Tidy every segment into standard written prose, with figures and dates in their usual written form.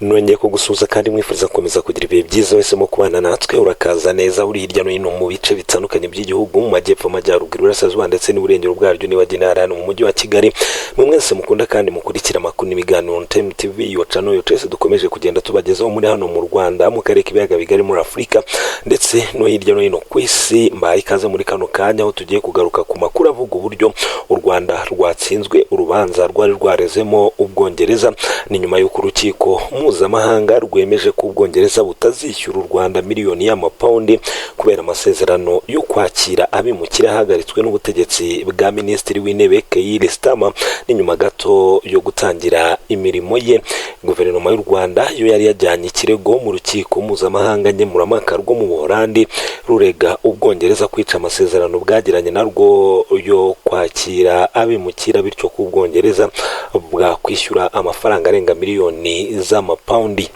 Nongeye kugusuhuza kandi mwifuriza gukomeza kugira ibihe byiza wese mu kubana natwe. Urakaza neza uri hirya no hino mu bice bitandukanye by'igihugu, mu majyepfo, amajyaruguru, iburasirazuba ndetse n'iburengero bwaryo, niba intara hano mu mujyi wa Kigali. Mwe mwese mukunda kandi mukurikira amakuru n'ibiganiro on Time TV, yo channel yo twese dukomeje kugenda tubagezaho muri hano mu Rwanda, mu karere k'ibiyaga bigari, muri Afurika ndetse no hirya no hino ku isi, mbaye ikaze muri kano kanya aho tugiye kugaruka ku makuru avuga uburyo u Rwanda rwatsinzwe urubanza rwari rwarezemo Ubwongereza. Ni nyuma y'uko urukiko mpuzamahanga rwemeje ko Ubwongereza butazishyura u Rwanda miliyoni y'amapawundi kubera amasezerano yo kwakira abimukira ahagaritswe n'ubutegetsi bwa Minisitiri w'Intebe Keir Starmer. Ni nyuma gato yo gutangira imirimo ye. Guverinoma y'u Rwanda yo yari yajyanye ikirego mu rukiko mpuzamahanga nkemurampaka rwo mu Buholandi, rurega Ubwongereza kwica amasezerano bwagiranye narwo yo kwakira abimukira, bityo ko Ubwongereza bwakwishyura amafaranga arenga miliyoni z'amapawundi.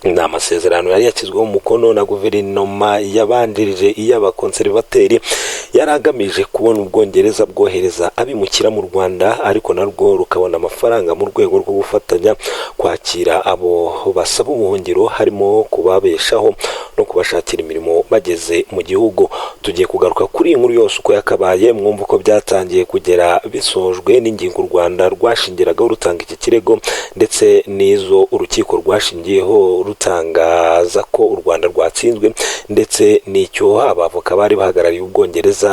Ni amasezerano yari yashyizweho umukono na guverinoma yabanjirije iy'abakonservateri, yari agamije kubona Ubwongereza bwohereza abimukira mu Rwanda, ariko narwo rukabona amafaranga mu rwego rwo gufatanya kwakira abo basaba ubuhungiro, harimo kubabeshaho no kubashakira imirimo bageze mu gihugu. Tugiye kugaruka kuri iyi nkuru yose uko yakabaye, mwumva uko byatangiye kugera bisojwe, n'ingingo u Rwanda rwashingiragaho rutanga iki kirego, ndetse n'izo urukiko rwashingiyeho rutangaza ko u Rwanda rwatsinzwe, ndetse n'icyo abavoka bari bahagarariye Ubwongereza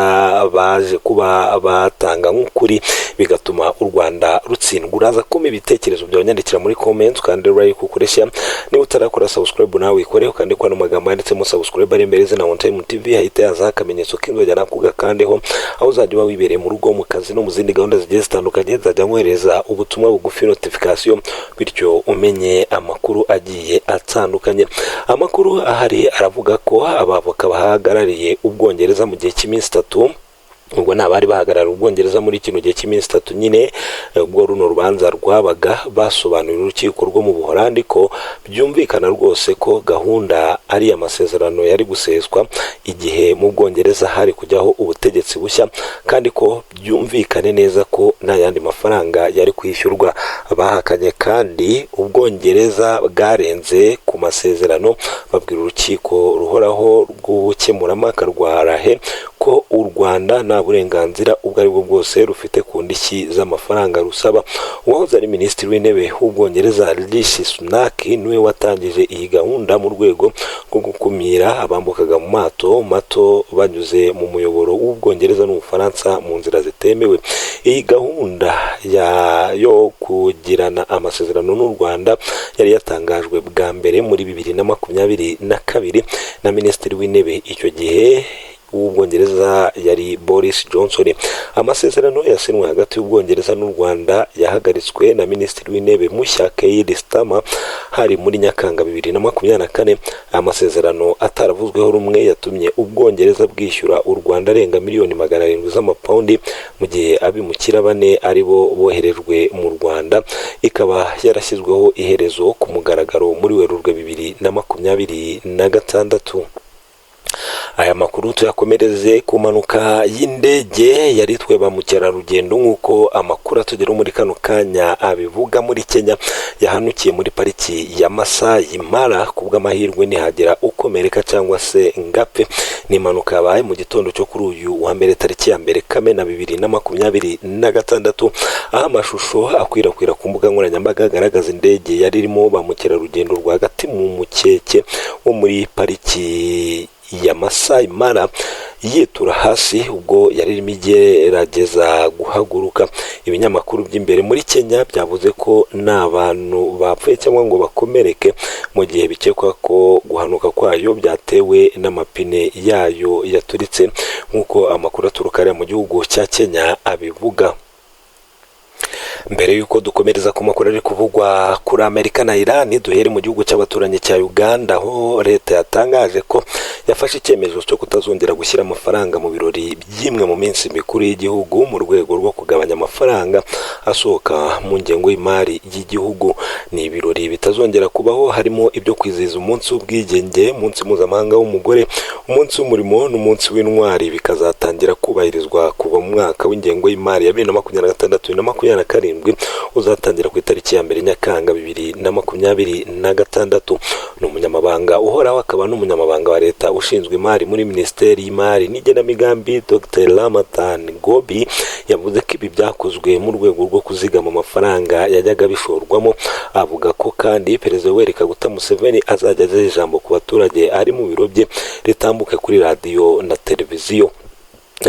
baje kuba batanga nk'ukuri bigatuma u Rwanda rutsindwa. Uraza kumpa ibitekerezo byawe, nyandikira muri comments, kandi like, ukoresha. Niba utarakora subscribe, nawe wikore, ukande ko amagambo yanditsemo "subscribe" ari imbere y'izina On Time TV, hahita yazaho akamenyetso k'inzogera, nako ugakandeho. Aho uzajya uba wibereye mu rugo, mu kazi no mu zindi gahunda zigiye zitandukanye, nzajya nkohereza ubutumwa bugufi, notification, bityo umenye amakuru agiye atandukanye. Amakuru ahari aravuga ko abavoka bahagarariye Ubwongereza mu gihe cy'iminsi 3, ubwo ni abari bahagarariye Ubwongereza muri kino gihe cy'iminsi 3 nyine ubwo runo rubanza rwabaga, basobanuriye urukiko rwo mu Buholandi ko byumvikana rwose ko gahunda ari amasezerano yari guseswa igihe mu Bwongereza hari kujyaho ubutegetsi bushya, kandi ko byumvikane neza ko nta yandi mafaranga yari kwishyurwa. Bahakanye kandi Ubwongereza bwarenze ku masezerano, babwira urukiko ruhoraho rw'ubukemurampaka rwa La Haye ko u Rwanda nta burenganzira ubwo ari bwo bwose rufite ku ndishyi z'amafaranga rusaba. Uwahoze ari Minisitiri w'Intebe w'Ubwongereza Rishi Sunak niwe watangije iyi gahunda mu rwego rwo gukumira abambukaga mu mato mato banyuze mu muyoboro w'Ubwongereza n'Ubufaransa mu nzira zitemewe. Iyi gahunda yo kugirana amasezerano n'u Rwanda yari yatangajwe bwa mbere muri 2022 na Minisitiri w'Intebe icyo gihe w'Ubwongereza yari Boris Johnson. Amasezerano yasinywe hagati y'Ubwongereza n'u Rwanda yahagaritswe na Minisitiri w'Intebe mushya Keir Starmer hari muri Nyakanga 2024. Amasezerano ataravuzweho rumwe yatumye Ubwongereza bwishyura u Rwanda arenga miliyoni 700 z'amapawundi, mu gihe abimukira bane ari bo boherejwe mu Rwanda, ikaba yarashyizweho iherezo ku mugaragaro muri Werurwe 2026. Aya makuru tuyakomereze ku mpanuka y'indege yari itwaye ba mukerarugendo, nk'uko amakuru atugeraho muri kano kanya abivuga, muri Kenya, yahanukiye muri pariki ya Maasai Mara, ku bw'amahirwe ntihagira ukomereka cyangwa se ngapfe. Ni impanuka yabaye mu gitondo cyo kuri uyu wa mbere, tariki ya 1 Kamena 2026, aho amashusho akwirakwira ku mbuga nkoranyambaga agaragaza indege yari irimo ba mukerarugendo rwagati mu mukeke wo muri pariki ya Maasai Mara yitura hasi ubwo yari irimo igerageza guhaguruka. Ibinyamakuru by'imbere muri Kenya byavuze ko nta bantu bapfuye cyangwa ngo bakomereke, mu gihe bikekwa ko guhanuka kwayo byatewe n'amapine yayo yaturitse, nk'uko amakuru aturuka hariya mu gihugu cya Kenya abivuga. Mbere y'uko dukomereza ku makuru ari kuvugwa kuri Amerika na Iran, duhere mu gihugu cy'abaturanyi cya Uganda, aho leta yatangaje ko yafashe icyemezo cyo kutazongera gushyira amafaranga mu birori by'imwe mu minsi mikuru y'igihugu, mu rwego rwo kugabanya amafaranga asohoka mu ngengo y'imari y'igihugu. Ni ibirori bitazongera kubaho, harimo ibyo kwizihiza umunsi w'ubwigenge, umunsi mpuzamahanga w'umugore, umunsi w'umurimo n'umunsi w'intwari, bikazatangira kubahirizwa kuva mu mwaka w'ingengo y'imari ya 2026, 2027. 7 uzatangira ku itariki ya 1 Nyakanga 2026. Ni umunyamabanga uhoraho akaba n'umunyamabanga wa leta ushinzwe imari muri Minisiteri y'Imari n'Igenamigambi, Dr Ramathan Ggoobi, yavuze ko ibi byakozwe mu rwego rwo kuzigama amafaranga yajyaga bishorwamo. Avuga ko kandi Perezida Yoweri Kaguta Museveni azajya ageza ijambo ku baturage ari mu biro bye, ritambuke kuri radiyo na televiziyo.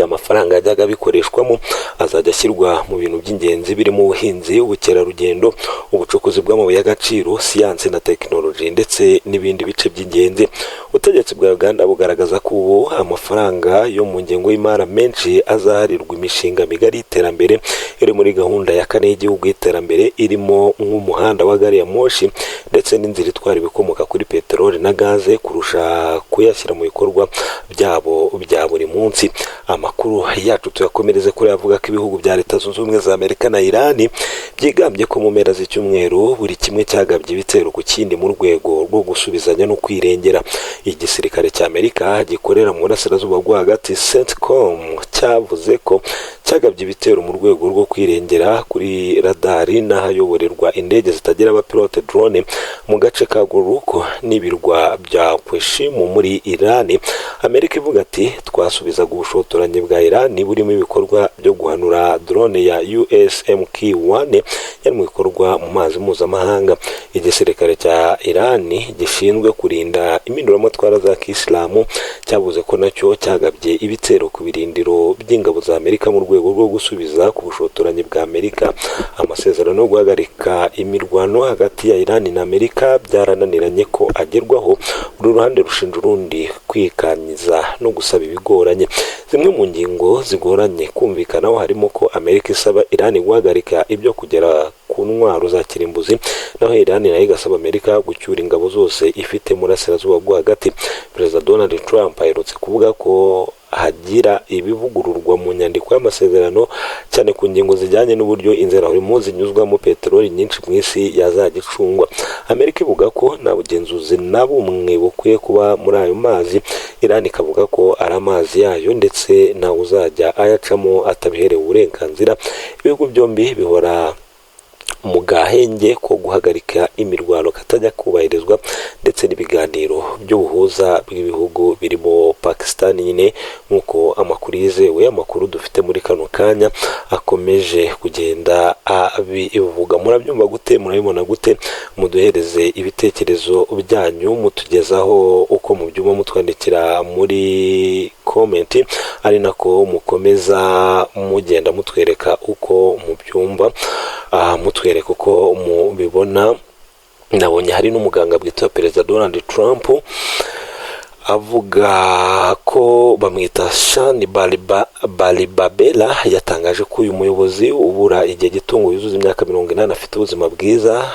Amafaranga yajyaga bikoreshwamo azajya ashyirwa mu bintu by'ingenzi birimo ubuhinzi, ubukerarugendo, ubucukuzi bw'amabuye y'agaciro, siyansi na tekinoloji ndetse n'ibindi bice by'ingenzi. Ubutegetsi bwa Uganda bugaragaza ko ubu amafaranga yo mu ngengo y'imari menshi azaharirwa imishinga migari y'iterambere iri muri gahunda ya kane y'igihugu y'iterambere, irimo nk'umuhanda wa gari ya moshi ndetse n'inzira itwara ibikomoka kuri peteroli na gaze, kurusha kuyashyira mu bikorwa byabo bya buri munsi. Amakuru yacu tuyakomereze kuri avuga ko ibihugu bya Leta Zunze Ubumwe za Amerika na Irani byigambye ko mu mpera z'icyumweru buri kimwe cyagabye ibitero ku kindi mu rwego rwo gusubizanya no kwirengera. Igisirikare cya Amerika gikorera mu burasirazuba bwo hagati, CENTCOM, cyavuze ko cyagabye ibitero mu rwego rwo kwirengera kuri radari n'ahayoborerwa indege zitagira abapilote, drone, mu gace ka Goruko n'ibirwa bya Qeshm muri Irani. Amerika ivuga ati: "Twasubizaga ubushotoranyi bwa Irani burimo ibikorwa byo guhanura drone ya US MQ-1 yari mu bikorwa mu mazi mpuzamahanga." Igisirikare cya Irani gishinzwe kurinda impinduramatwara za kisilamu cyavuze ko nacyo cyagabye ibitero ku birindiro by'ingabo za Amerika mu rwego rwo gusubiza ku bushotoranyi bwa Amerika. Amasezerano yo guhagarika imirwano hagati ya Irani na Amerika byarananiranye ko agerwaho, buri ruhande rushinja urundi kwikanyiza no gusaba ibigoranye. Zimwe mu ngingo zigoranye kumvikanaho harimo ko Amerika isaba Irani guhagarika ibyo kugera ku ntwaro za kirimbuzi, naho Irani nayo igasaba Amerika gucyura ingabo zose ifite mu burasirazuba bwo hagati. Perezida Donald Trump aherutse kuvuga ko hagira ibivugururwa mu nyandiko y'amasezerano, cyane ku ngingo zijyanye n'uburyo inzira Hormuz zinyuzwamo peteroli nyinshi mu isi yazajya icungwa. Amerika ivuga ko nta bugenzuzi na bumwe bukwiye kuba muri ayo mazi. Irani ikavuga ko ari amazi yayo ndetse ntawe uzajya ayacamo atabiherewe uburenganzira. Ibihugu byombi bihora mu gahenge ko guhagarika imirwano katajya kubahirizwa, ndetse n'ibiganiro by'ubuhuza bw'ibihugu birimo Pakistan nyine, nk'uko amakuru yizewe, amakuru dufite muri kano kanya, akomeje kugenda abivuga. Murabyumva gute? Murabibona gute? Muduhereze ibitekerezo byanyu, mutugezaho uko mubyumva, mutwandikira muri comment, ari nako mukomeza mugenda mutwereka uko mubyumva, mutwereka uko mubibona. Nabonye hari n'umuganga bwite wa Perezida Donald Trump avuga ko bamwita Shani Balibabela, yatangaje ko uyu muyobozi ubura igihe gito ngo yuzuze imyaka 80 afite ubuzima bwiza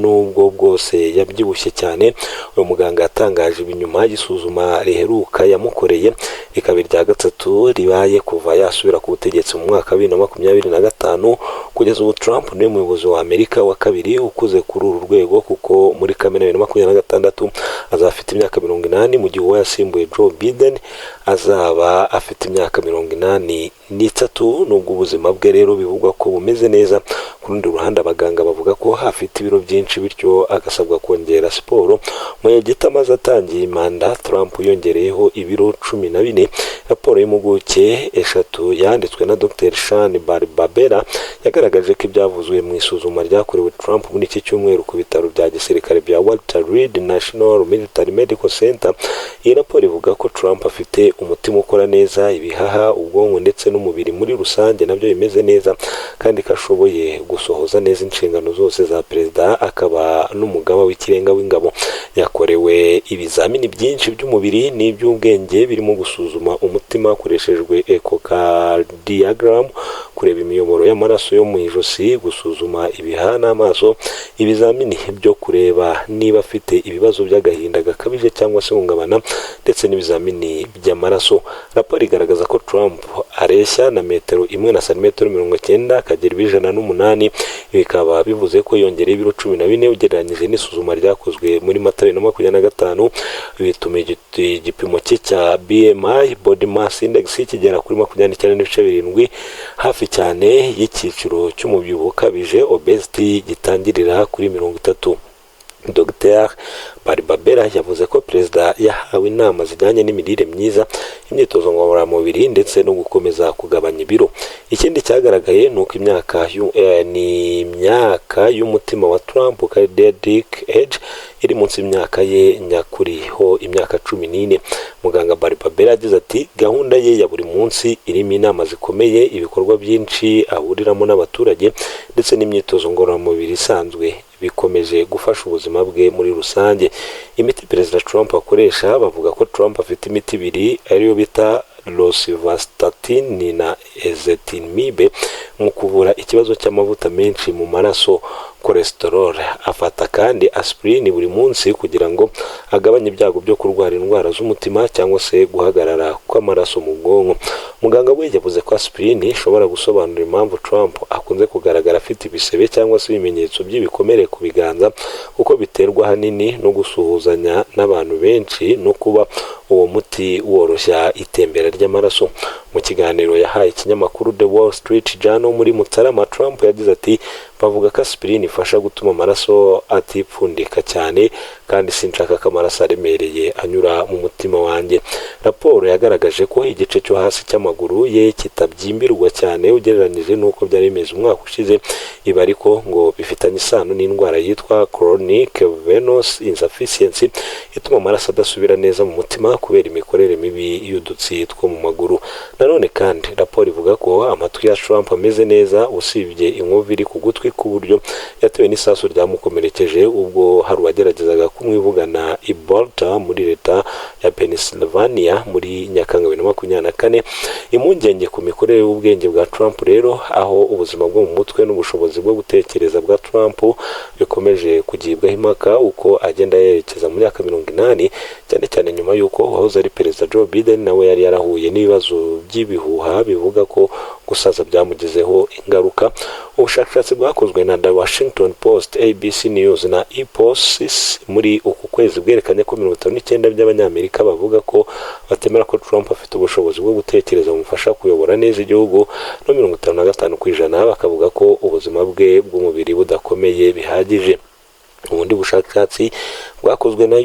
nubwo bwose yabyibushye cyane. Uyu muganga yatangaje ibi nyuma y'isuzuma riheruka yamukoreye, rikaba irya gatatu ribaye kuva yasubira ku butegetsi mu mwaka wa 2025. Kugeza ubu Trump niwe muyobozi wa Amerika wa kabiri ukuze kuri uru rwego, kuko muri Kamena 2026 azaba afite imyaka 80, mu gihe uwo yasimbuye Joe Biden azaba afite imyaka 83. Nubwo ubuzima bwe rero bivugwa ko bumeze neza, ku rundi ruhande abaganga bavuga ko afite ibiro byinshi, bityo agasabwa kongera siporo. Mu gihe gito amaze atangiye manda, Trump yongereyeho ibiro 14. Raporo y'impuguke eshatu yanditswe na Dr Shan Barbabera yagaragaje ko ibyavuzwe mu isuzuma ryakorewe Trump muri iki cyumweru ku bitaro bya gisirikare bya Walter Reed National Military Medical Center. Iyi raporo ivuga ko Trump afite umutima ukora neza, ibihaha, ubwonko ndetse n'umubiri muri rusange nabyo bimeze neza, kandi ko ashoboye gusohoza neza inshingano zose za perezida akaba n'umugaba w'ikirenga w'ingabo. Yakorewe ibizamini byinshi by'umubiri n'iby'ubwenge, birimo gusuzuma umutima hakoreshejwe echocardiogram, kureba imiyoboro y'amaraso yo mu ijosi, gusuzuma ibihaha n'amaso, ibizamini byo kureba niba afite ibibazo by'agahinda gakabije cyangwa se ihungabana, ndetse n'ibizamini by'amaraso. Raporo igaragaza ko Trump areshya na metero 1 na santimetero 90, akagira ibiro 108. Bikaba bivuze ko yongereye ibiro 14 ugereranyije n'isuzuma ryakozwe muri Mata 2025. Bituma igipimo cye cya BMI, body mass mass index kigera kuri 29.7, hafi cyane y'icyiciro cy'umubyibuho ukabije, obesity, gitangirira kuri 30. Dr Barbabella yavuze ko perezida yahawe inama zijyanye n'imirire myiza, imyitozo ngororamubiri ndetse no gukomeza kugabanya ibiro. Ikindi cyagaragaye ni uko imyaka ni imyaka y'umutima wa Trump, cardiac age, iri munsi y'imyaka ye nyakuri ho imyaka 14. Muganga Barbabella yagize ati: "Gahunda ye ya buri munsi irimo inama zikomeye, ibikorwa byinshi ahuriramo n'abaturage ndetse n'imyitozo ngororamubiri isanzwe bikomeje gufasha ubuzima bwe muri rusange." Imiti Perezida Trump akoresha: bavuga ko Trump afite imiti ibiri ariyo bita rosuvastatin na ezetimibe mu kuvura ikibazo cy'amavuta menshi mu maraso, cholesterol. Afata kandi aspirin buri munsi kugira ngo agabanye ibyago byo kurwara indwara z'umutima cyangwa se guhagarara kw'amaraso mu bwonko. Muganga we yavuze ko aspirin ishobora gusobanura impamvu Trump akunze kugaragara afite ibisebe cyangwa se ibimenyetso by'ibikomere ku biganza, kuko biterwa ahanini no gusuhuzanya n'abantu benshi no kuba uwo muti woroshya itembera ry'amaraso. Mu kiganiro yahaye ikinyamakuru The Wall Street Journal muri Mutarama, Trump yagize ati: "Bavuga ko aspirin ifasha gutuma amaraso atipfundika cyane, kandi sinshaka ko amaraso aremereye anyura mu mutima wanjye." Raporo yagaragaje ko igice cyo hasi cy'amaguru ye kitabyimbirwa cyane ugereranyije n'uko byari bimeze umwaka ushize. Ibi ariko ngo bifitanye isano n'indwara yitwa chronic venous insufficiency, ituma amaraso adasubira neza mu mutima kubera imikorere mibi y'udutsi two mu maguru. Nanone kandi raporo ivuga ko amatwi ya Trump ameze neza, usibye inkovu iri ku gutwi k'uburyo yatewe n'isasu ryamukomerekeje ubwo hari uwageragezaga kumwivugana i Butler muri leta ya Pennsylvania muri Nyakanga 2024. Impungenge ku mikorere y'ubwenge bwa Trump rero, aho ubuzima bwo mu mutwe n'ubushobozi bwo gutekereza bwa Trump bikomeje kugibwaho impaka uko agenda yerekeza mu myaka 80, cyane cyane nyuma y'uko uwahoze ari Perezida Joe Biden nawe yari yarahuye n'ibibazo by'ibihuha bivuga ko gusaza byamugizeho ingaruka. Ubushakashatsi bwakozwe na The Washington Post, ABC News na Ipsos muri uku kwezi bwerekanye ko 59 by'Abanyamerika bavuga ko batemera ko Trump afite ubushobozi bwo gutekereza bumufasha kuyobora neza igihugu, no 55% bakavuga ko ubuzima bwe bw'umubiri budakomeye bihagije. Ubundi bushakashatsi bwakozwe na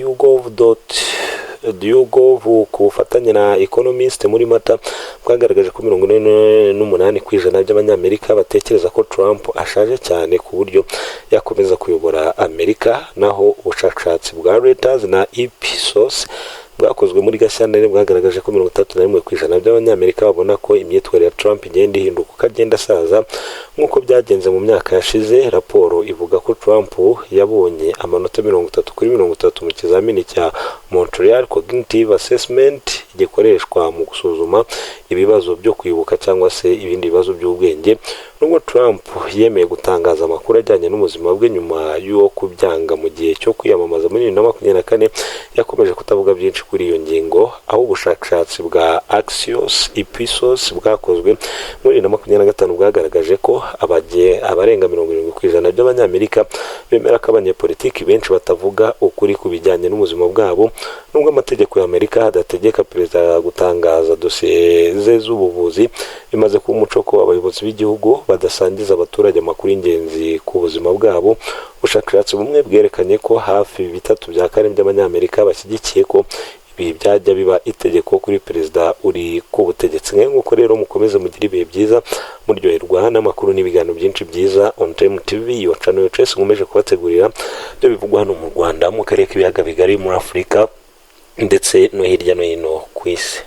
YouGov ku bufatanye na Economist muri Mata bwagaragaje ko 48% by'Abanyamerika batekereza ko Trump ashaje cyane ku buryo yakomeza kuyobora Amerika. Naho ubushakashatsi bwa Reuters na Ipsos bwakozwe muri Gashyantare bwagaragaje ko 31% by'Abanyamerika babona ko imyitwarire ya Trump igenda ihinduka uko agenda asaza, nk'uko byagenze mu myaka yashize. Raporo ivuga ko Trump yabonye amanota 30 kuri 30 mu kizamini cya Montreal Cognitive Assessment, gikoreshwa mu gusuzuma ibibazo byo kwibuka cyangwa se ibindi bibazo by'ubwenge. Nubwo Trump yemeye gutangaza amakuru ajyanye n'ubuzima bwe nyuma yo kubyanga mu gihe cyo kwiyamamaza muri 2024, yakomeje kutavuga byinshi kuri iyo ngingo. Aho ubushakashatsi bwa Axios Ipsos bwakozwe muri 2025 bwagaragaje ko abarenga 70% by'Abanyamerika bemera ko abanyepolitiki benshi batavuga ukuri ku bijyanye n'ubuzima bwabo. Nubwo amategeko ya Amerika adategeka perezida gutangaza dosiye ze z'ubuvuzi, bimaze kuba umuco ko abayobozi b'igihugu badasangiza abaturage amakuru y'ingenzi ku buzima bwabo. Ubushakashatsi bumwe bwerekanye ko hafi bitatu bya kane by'Abanyamerika bashyigikiye ko ibi byajya biba itegeko kuri perezida uri ku butegetsi. Nk'uko rero, mukomeze mugire ibihe byiza, muryoherwa n'amakuru n'ibiganiro byinshi byiza On Time TV, yo channel yo nkomeje kubategurira, byo bivugwa hano mu Rwanda, mu karere k'ibiyaga bigari, muri Afurika ndetse no hirya no hino ku isi.